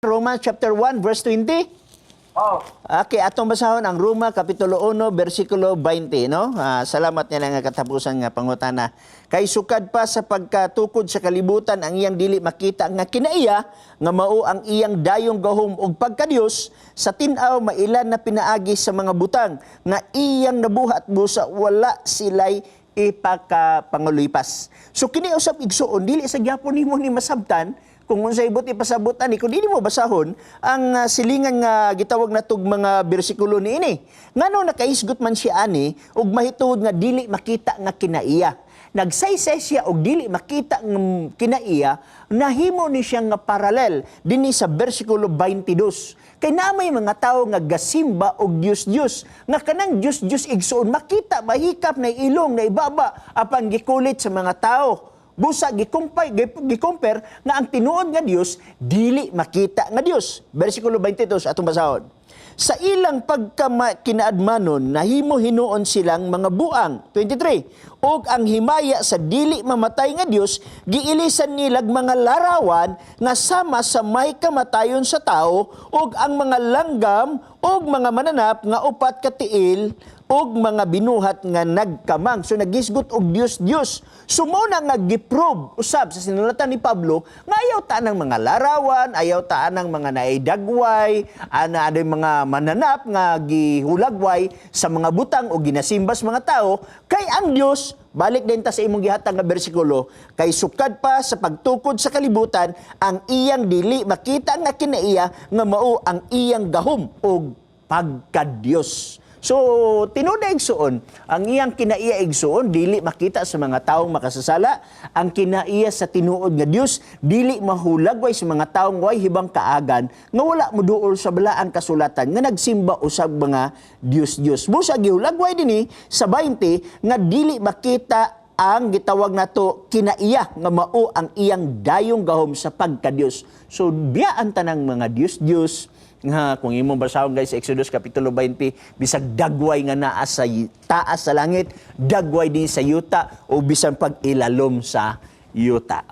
Romans chapter 1 verse 20. Oh. Okay, atong basahon ang Roma kapitulo 1 bersikulo 20, no? Salamat niya nga katapusan nga pangutana. Kay sukad pa sa pagkatukod sa kalibutan, ang iyang dili makita nga kinaiya, nga mao ang iyang dayong gahom ug pagkadiyos, sa tin-aw mailan na pinaagi sa mga butang nga iyang nabuhat, busa wala sila'y ipakapangulipas. So kini usab, igsuon, dili sa gyapon nimo ni masabtan kung unsay buot ipasabot ani kung dili mo basahon ang silingan nga gitawag natog mga bersikulo niini. Ngano nakahisgot man siya ani ug mahituod nga dili makita nga kinaiya? Nagsaysay siya og dili makita nga kinaiya, nahimo ni siya nga parallel dinhi sa bersikulo 22. Kay naa may mga tawo nga gasimba og Dios-Dios, nga kanang Dios-Dios, igsuon, makita, mahikap na ilong na ibaba, apan gikulit sa mga tao. Busa gikumpay gi-compare nga ang tinuod nga Dios dili makita nga Dios. Bersikulo 22 atong basahon. Sa ilang pagkakinaadmanon, nahimo hinuon silang mga buang. 23. Og ang himaya sa dili mamatay nga Dios, giilisan nilag mga larawan nga sama sa may kamatayon sa tao og ang mga langgam og mga mananap nga upat ka tiil og mga binuhat nga nagkamang. So nagisgot og Dios Dios. So mao na nga giprove usab sa sinulatan ni Pablo nga ayaw ta ng mga larawan, ayaw ta ng mga naidagway, ana aday mga mananap nga gihulagway sa mga butang o ginasimbas mga tao, kay ang Dios, balik din ta sa imong gihatag nga bersikulo, kay sukad pa sa pagtukod sa kalibutan, ang iyang dili makita nga kinaiya, nga mao ang iyang gahom og pagkadiyos. So, tinuod na, igsuon, ang iyang kinaiya, igsuon, dili makita sa mga taong makasasala. Ang kinaiya sa tinuod nga Dios dili mahulagway sa mga taong way hibang kaagan nga wala moduol sa balaang kasulatan nga nagsimba usab mga Dios-Dios. Busa gihulagway dinhi sa 20 nga dili makita ang gitawag nato kinaiya nga mao ang iyang dayong gahom sa pagkadiyos. So biyaan tanang mga Dios-Dios nga kung imong basahon, guys, sa Exodus kapitulo 20, bisag dagway nga naa sa taas sa langit, dagway din sa yuta o bisan pag ilalom sa yuta.